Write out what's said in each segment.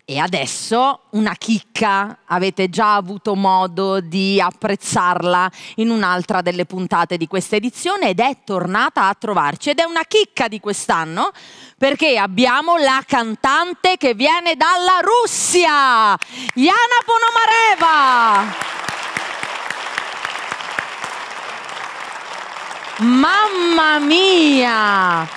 E adesso una chicca, avete già avuto modo di apprezzarla in un'altra delle puntate di questa edizione ed è tornata a trovarci ed è una chicca di quest'anno perché abbiamo la cantante che viene dalla Russia, Jana Ponomareva. Mamma mia!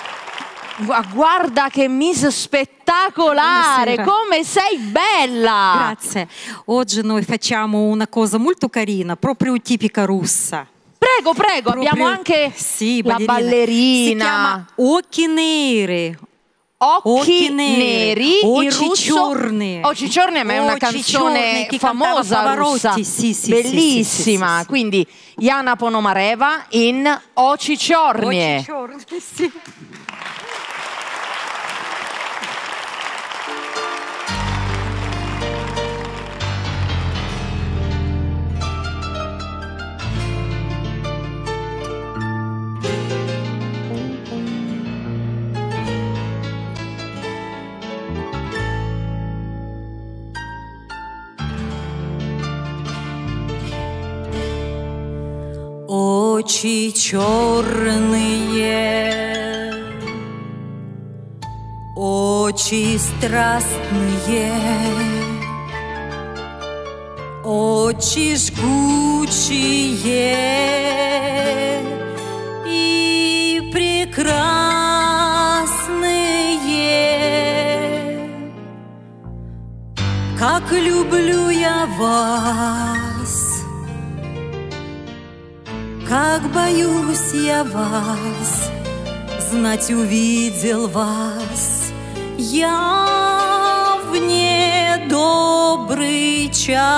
Guarda che miss spettacolare, Buonasera. Come sei bella! Grazie. Oggi noi facciamo una cosa molto carina, proprio tipica russa. Prego, prego, Proprio abbiamo anche sì, la ballerina. ballerina. Si chiama Occhi neri. Occhi Occhi neri, neri, in Oči russo. Čorni. Oči Čorni, ma è una Oči canzone Čorni, che cantava famosa Pavarotti. russa. Sì, sì, sì, Bellissima. sì, sì, sì. Quindi Jana Ponomareva in Oči Čorni. Oči Čorni, sì. Очи черные, очи страстные, очи жгучие и прекрасные. Как люблю я вас, как боюсь я вас, знать увидел вас я в недобрый час.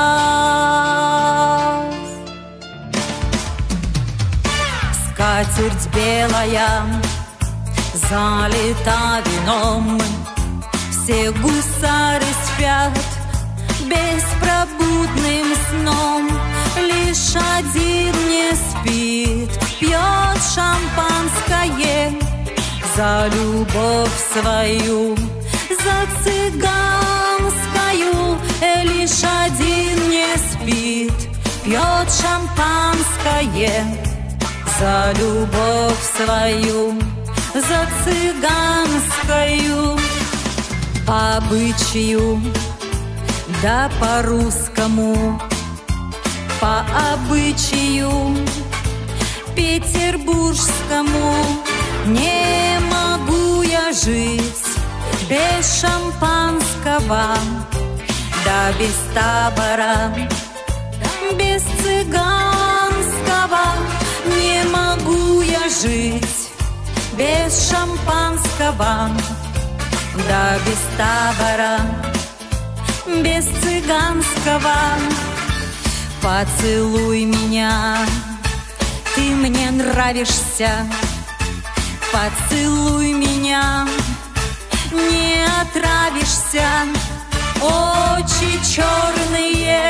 Скатерть белая залита вином, все гусары спят беспробудным сном. Лишь один не спит, пьет шампанское за любовь свою, за цыганскую. Лишь один не спит, пьет шампанское за любовь свою, за цыганскую. По обычаю, да по-русскому, по обычаю петербургскому не могу я жить без шампанского, да без табора, без цыганского. Не могу я жить без шампанского, да без табора, без цыганского. Поцелуй меня, ты мне нравишься. Поцелуй меня, не отравишься. Очи черные,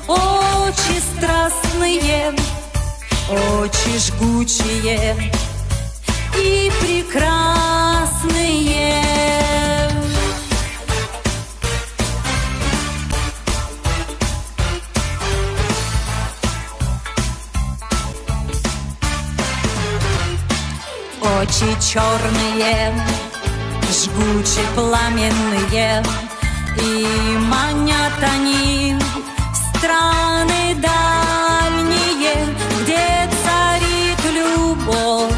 очи страстные, очи жгучие и прекрасные. Очи черные, жгучие, пламенные, и манят они в страны дальние, где царит любовь,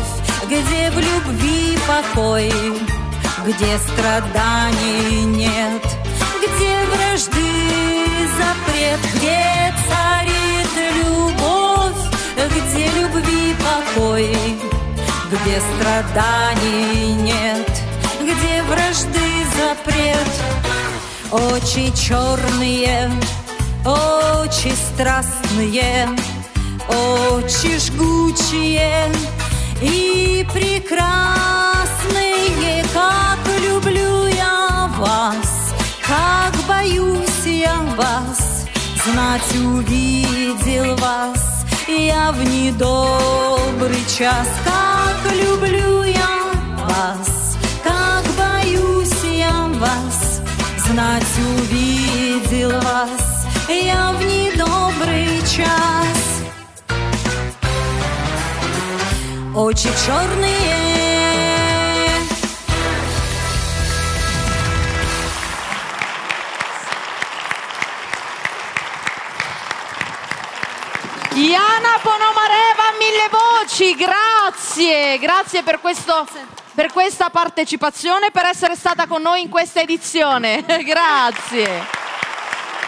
где в любви покой, где страданий нет, где вражды запрет, где царит любовь, где любви покой, где страданий нет, где вражды запрет. Очи черные, очи страстные, очи жгучие и прекрасные. Как люблю я вас, как боюсь я вас, знать увидел вас я в недобрый час. Как люблю я вас, как боюсь я вас, Знать увидел вас я в недобрый час. Очи черные. Iana Ponomareva, mille voci, grazie, grazie per, questo, per questa partecipazione, per essere stata con noi in questa edizione. Grazie.